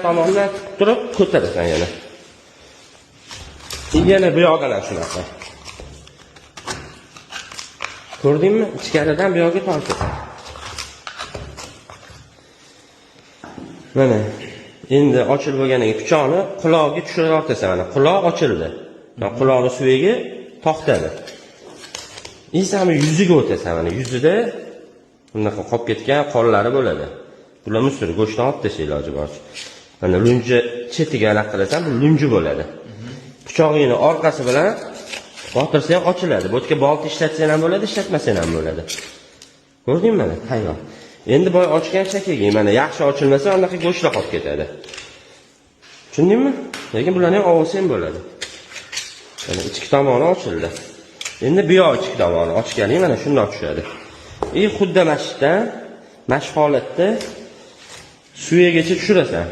Tomondan turib ko'tarasan yana. Yana bu yoqdan ham shunaqa. Ko'rdingmi? Ichkaridan bu yoqqa tortasan. Mana endi ochilib bo'lgandan keyin pichoqni qulog'iga tushirib tortasan mana. Quloq ochildi. Mana quloqni suyagi to'xtadi. Insonni yuziga o'tasan mana yuzida bunaqa qolib ketgan qonlari bo'ladi. Bular musor go'shtdan olib tashlay iloji boricha. Mana lunji chetiga anaqa qilasan, bu lunji bo'ladi. Pichog'ingni orqasi bilan botirsa ham ochiladi. Bu yerga bolta ishlatsang ham bo'ladi, ishlatmasang ham bo'ladi. Ko'rdingmi mana tayyor. Endi boy ochgan shakilga mana yaxshi ochilmasa anaqa go'shtlar qolib ketadi. Tushundingmi? Lekin bularni ham olsang bo'ladi. Mana ichki tomoni ochildi. Endi bu yoq ichki tomoni ochganing mana shundoq tushadi. И xuddi mana shu yerdan, mana shu holatda suyagacha tushirasan.